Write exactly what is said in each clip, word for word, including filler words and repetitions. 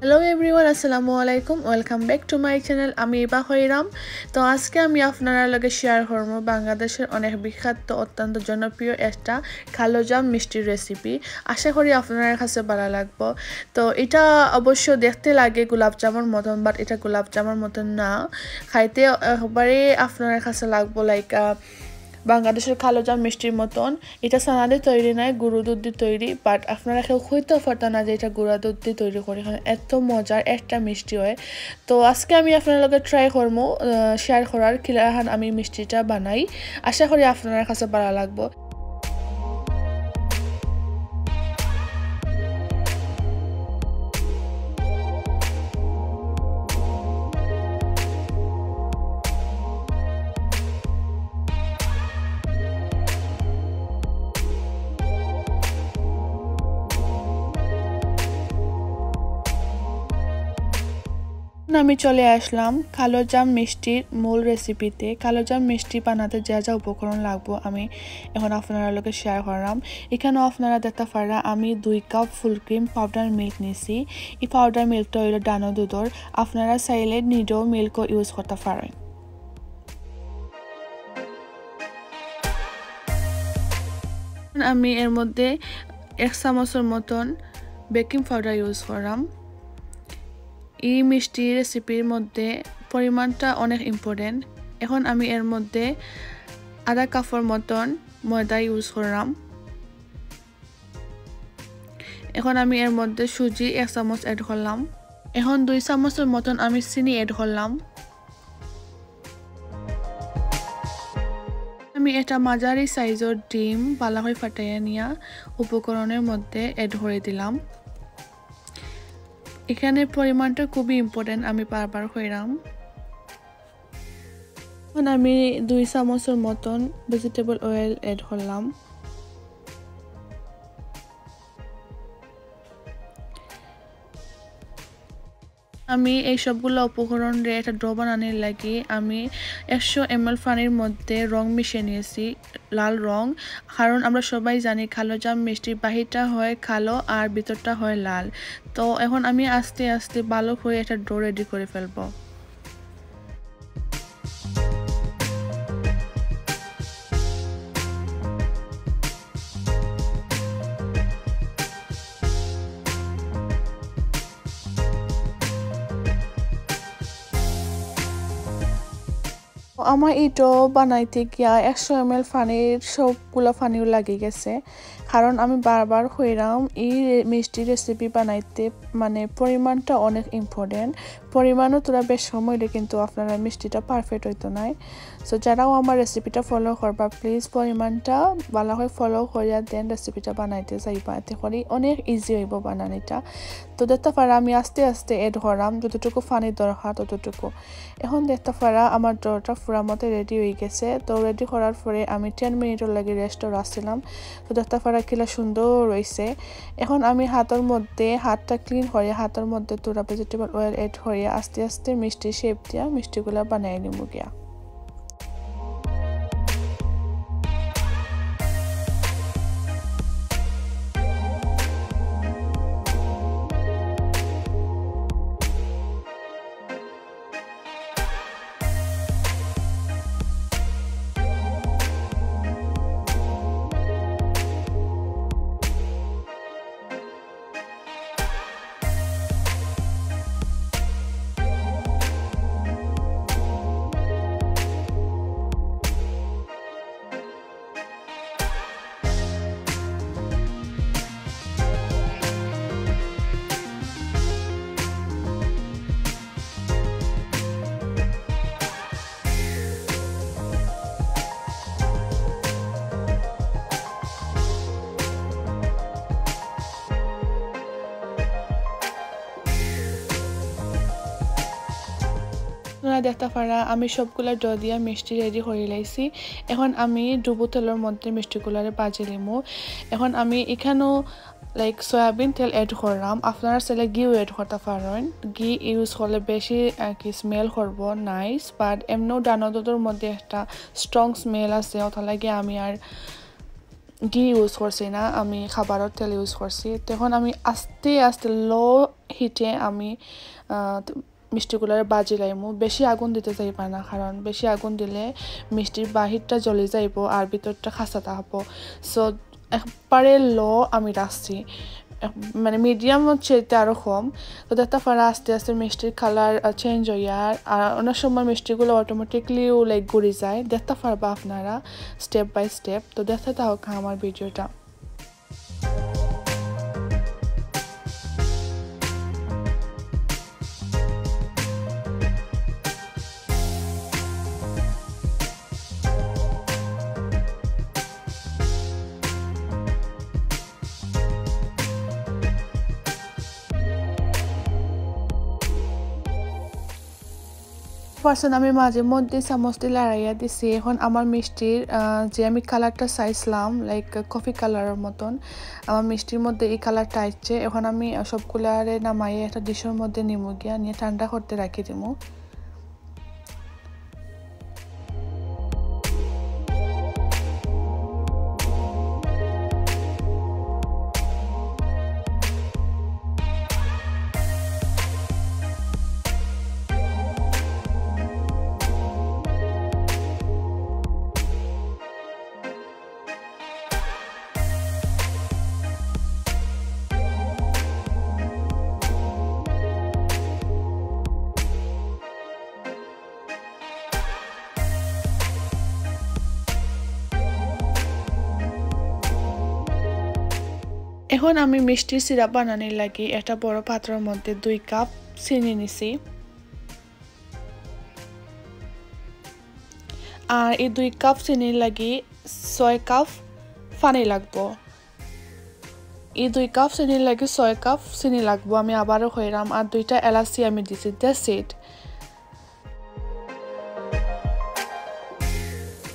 Hello everyone, আসসালামু আলাইকুম, welcome back to my channel। আমি ইবা হইরাম। তো আজকে আমি আপনারার লগে শেয়ার করমু বাংলাদেশের অনেক বিখ্যাত, অত্যন্ত জনপ্রিয় একটা কালোজাম মিষ্টির রেসিপি। আশা করি আপনারার কাছে ভালা লাগবো। তো এটা অবশ্য দেখতে লাগে গোলাপজামর মতন, বাট এটা গোলাপজামর মতন না, খাইতে একবারে আপনারার কাছে লাগবো লাইক বাংলাদেশের কালোজাম মিষ্টির মতন। এটা ছানা দি তৈরি নায়, গুঁড়ো দুধ দি তৈরি, বাট আপনারা কেউ কইতেও পারতা না যে এটা গুঁড়া দুধ দি তৈরি করি, কারণ এত মজার একটা মিষ্টি হয়। তো আজকে আমি আপনারার লগে ট্রাই করমু শেয়ার করার কিলাখান আমি মিষ্টিটা বানাই। আশা করি আপনারার কাছে ভালা লাগবো। এখন আমি চলে আসলাম কালোজাম মিষ্টির মূল রেসিপিতে। কালোজাম মিষ্টি বানাতে যা যা উপকরণ লাগবো আমি এখন আপনারার লগে শেয়ার করলাম। এখানেও আপনারা দেখতা পাররা আমি দুই cup full cream powder milk নিছি। এই পাউডার মিল্কটা হইলো ডানো দুধর, আপনারা চাইলে নিডো মিল্কও ইউজ করতা পারেন। এখন আমি এর মধ্যে এক চামচর মতন বেকিং পাউডার ইউজ করলাম। এই মিষ্টি রেসিপির মধ্যে পরিমাণটা অনেক ইম্পর্টেন্ট। এখন আমি এর মধ্যে আধা কাপর মতন ময়দা ইউজ করলাম। এখন আমি এর মধ্যে সুজি এক চামচ অ্যাড করলাম। এখন দুই চামচর মতন আমি চিনি অ্যাড করলাম। আমি একটা মাঝারি সাইজর ডিম ভালা করি ফাটাইয়া নিয়া উপকরণের মধ্যে অ্যাড করে দিলাম। এখানে পরিমাণটা খুবই ইম্পর্টেন্ট, আমি বারবার কইরাম। এখন আমি দুই চামচর মতন ভেজিটেবল অয়েল অ্যাড করলাম। আমি এই সবগুলা উপকরণরে একটা ডো বানানির লাগি আমি একশো এমএল পানির মধ্যে রং মিশিয়ে নিয়েছি, লাল রং। কারণ আমরা সবাই জানি কালোজাম মিষ্টির বাহিরটা হয় কালো আর ভিতরটা হয় লাল। তো এখন আমি আস্তে আস্তে ভালা করি একটা ডো রেডি করে ফেলবো। আমার এই ডো বানাইতে গিয়া একশো এমএল পানির সবগুলা পানিও লাগি গেছে, কারণ আমি বারবার কইরাম এই রে-, মিষ্টি রেসিপি বানাইতে মানে পরিমাণটা অনেক ইম্পর্টেন্ট। পরিমাণও থুড়া বেশ কম অইলে কিন্তু আপনারার মিষ্টিটা পারফেক্ট অইতো নায়। সো যারাও আমার রেসিপিটা ফলো করবা, প্লিজ পরিমাণটা ভালা করি ফলো করিয়া দেন রেসিপিটা বানাইতে যাইবা, এতে করি অনেক ইজি অইবো বানানিটা। তো দেখতা পাররা আমি আস্তে আস্তে অ্যাড করলাম যতটুকু পানি দরকার ততটুকু। এখন দেখতা পাররা আমার ডোটা পুরা মতে রেডি অই গেছে। তো রেডি করার পরে আমি টেন মিনিটর লাগি রেস্টও রাখছিলাম। তো দেখতা পাররা কিলা সুন্দর অইছে। এখন আমি হাতর মধ্যে, হাতটা ক্লিন করি, হাতর মধ্যে থুড়া ভেজিটেবল অয়েল অ্যাড করি আস্তে আস্তে মিষ্টি শেপ দিয়া মিষ্টিগুলা বানাই নিমু গিয়া। আপনারা দেখতা পাররা আমি সবগুলা ডো দিয়া মিষ্টি রেডি করি লাইছি। এখন আমি ডুবো তেলর মধ্যে মিষ্টিগুলারে ভাজি লিমু। এখন আমি এখানেও লাইক সয়াবিন তেল অ্যাড করলাম, আপনারা চাইলে ঘিও অ্যাড করতা পারইন। ঘি ইউজ করলে বেশি আর কি স্মেল করবো নাইস, বাট এমনেও ডানো দুধর মধ্যে একটা স্ট্রং স্মেল আছে, অটার লাগি আমি আর ঘি ইউজ করছি না, আমি খাবারর তেল ইউজ করছি। তখন আমি আস্তে আস্তে লো হিটে আমি আহ, মিষ্টিগুলারে বাজি লাইমু। বেশি আগুন দিতে যাইবা না, কারণ বেশি আগুন দিলে মিষ্টির বাহিরটা জ্বলি যাইবো আর ভিতরটা খাসা থাকবো। সো একবারে লো আমি রাখছি, এক- মানে মিডিয়াম হচ্ছে এটা আরও কম। তো দেখতে পারা আস্তে আস্তে মিষ্টির কালার চেঞ্জ হইয়া আর, আর অনেক সময় মিষ্টিগুলো অটোমেটিকলিও লাইক ঘুরি যায়। দেখতে পারবা আপনারা স্টেপ বাই স্টেপ। তো দেখতে থাকো আমার ভিডিওটা। পার্সেন্ট আমি মাঝে মধ্যে চামচ দিয়ে লাড়াইয়া দিছি। এখন আমার মিষ্টির আহ, যে আমি কালারটা চাইছিলাম, লাইক কফি কালারের মতন, আমার মিষ্টির মধ্যে এই কালারটা আসছে। এখন আমি সবগুলারে নামাইয়া একটা ডিশের মধ্যে নিমু গিয়া, নিয়ে ঠান্ডা করতে রাখি দিমু। এখন আমি মিষ্টির সিরাপ বানানির লাগি একটা বড় পাত্রর মধ্যে দুই কাপ চিনি নিছি। আর এই দুই কাপ চিনির লাগি ছয় কাপ পানি লাগবো। এই দুই কাপ চিনির লাগি ছয় কাপ চিনি লাগবো। আমি আবারও কইরাম, আর দুইটা এলাচি আমি দিছি, that's it।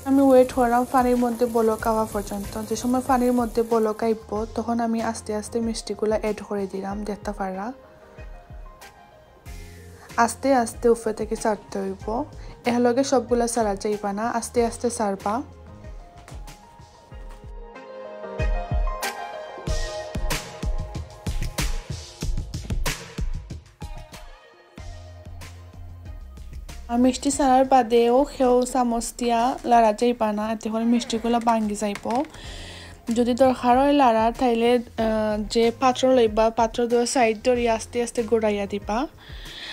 আমি ওয়েট করলাম পানির মধ্যে বলক আওয়া পর্যন্ত। যে সময় পানির মধ্যে বলক আইব, তখন আমি আস্তে আস্তে মিষ্টিগুলা অ্যাড করে দিলাম, দেখতে পাররা। আস্তে আস্তে উপরে থেকে ছাড়তে হইব। এর লগে সবগুলা ছাড়া যাইবা না, আস্তে আস্তে ছাড়বা। আর মিষ্টি ছাড়ার বাদেও কেউ চামচ দিয়া লাড়া যাইবা না, এতে করে মিষ্টিগুলা ভাঙ্গি যাইব। যদি দরকার হয় লাড়া, তাইলে আহ, যে পাত্র লইবা, পাত্র দিয়ে সাইড ধরি আস্তে আস্তে ঘুরাইয়া দিবা।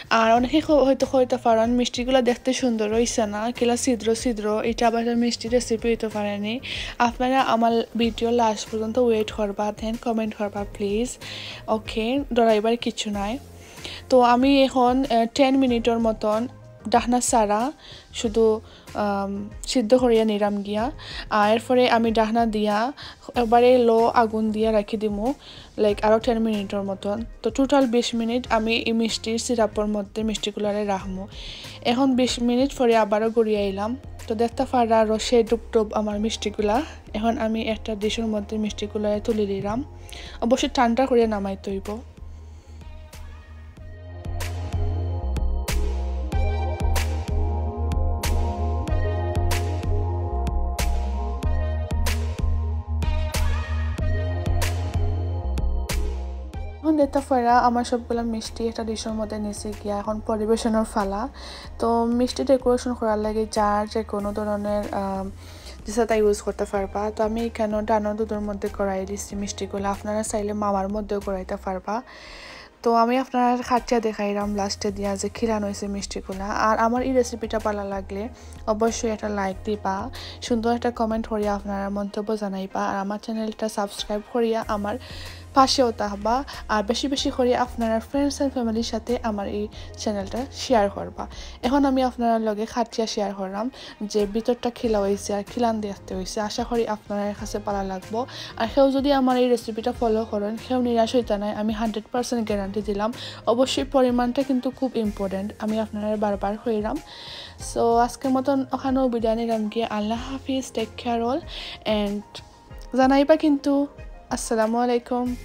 আর অনেকে ক- হয়তো কইতে পারেন, মিষ্টিগুলা দেখতে সুন্দর হইছে না, কিলা ছিদ্র ছিদ্র, এটা আবার একটা মিষ্টি রেসিপি হইতে পারেনি। আপনারা আমার ভিডিও লাস্ট পর্যন্ত ওয়েট করবা, then কমেন্ট করবা প্লিজ। ওকে, ডরাইবার কিছু নাই। তো আমি এখন টেন মিনিটর মতন ডাকনা ছাড়া শুধু আম, সিদ্ধ করিয়া নিরাম গিয়া। আর এরপরে আমি ডাকনা দিয়া একবারে লো আগুন দিয়া রাখি দিমু, লাইক আরও টেন মিনিটর মতন। তো টোটাল বিশ মিনিট আমি এই মিষ্টির সিরাপর মধ্যে মিষ্টিগুলারে রাখমু। এখন বিশ মিনিট পরে আবারও ঘুরিয়া আইলাম। তো দেখতে পাররা রসে ডুব ডুব আমার মিষ্টিগুলা। এখন আমি একটা ডিশের মধ্যে মিষ্টিগুলারে তুলি দিলাম। অবশ্যই ঠান্ডা করে নামাইতে হইব। এখন দেখতে পাররা আমার সবগুলা মিষ্টি একটা ডিশের মধ্যে নিছি গিয়া, এখন পরিবেশনের ফালা। তো মিষ্টি ডেকোরেশন করার লাগি যার যে কোনো ধরনের আম, যেটা ইউজ করতে পারবা। তো আমি এখানে ডানোর দুধের মধ্যে গড়াই দিছি মিষ্টিগুলা, আপনারা চাইলে মাওয়ার মধ্যেও গড়াইতে পারবা। তো আমি আপনারারে কাটিয়া দেখাইলাম লাস্টে দিয়া যে খিলান হইছে মিষ্টিগুলা। আর আমার এই রেসিপিটা ভালা লাগলে অবশ্যই একটা লাইক দিবা, সুন্দর একটা কমেন্ট করিয়া আপনারা মন্তব্য জানাইবা, আর আমার চ্যানেলটা সাবস্ক্রাইব করিয়া আমার পাশেও থাকবা। আর বেশি বেশি করিয়া আপনারা ফ্রেন্ডস অ্যান্ড ফ্যামিলির সাথে আমার এই চ্যানেলটা শেয়ার করবা। এখন আমি আপনারার লগে কাটিয়া শেয়ার করলাম যে ভিতরটা খিলা হইছে আর খিলান দেখতে হইছে। আশা করি আপনারার কাছে ভালা লাগবো। আর কেউ যদি আমার এই রেসিপিটা ফলো করেন, কেউ নিরাশ হইতা নাই, আমি হান্ড্রেড পার্সেন্ট গ্যারান্টি দিলাম। অবশ্যই পরিমাণটা কিন্তু খুব ইম্পর্টেন্ট, আমি আপনারারে বারবার কইলাম। সো আজকের মতন ওখানেও বিদায় নিলাম গিয়া। আল্লাহ হাফিজ, টেক কেয়ার অল, অ্যান্ড জানাইবা কিন্তু। আসসালামু আলাইকুম।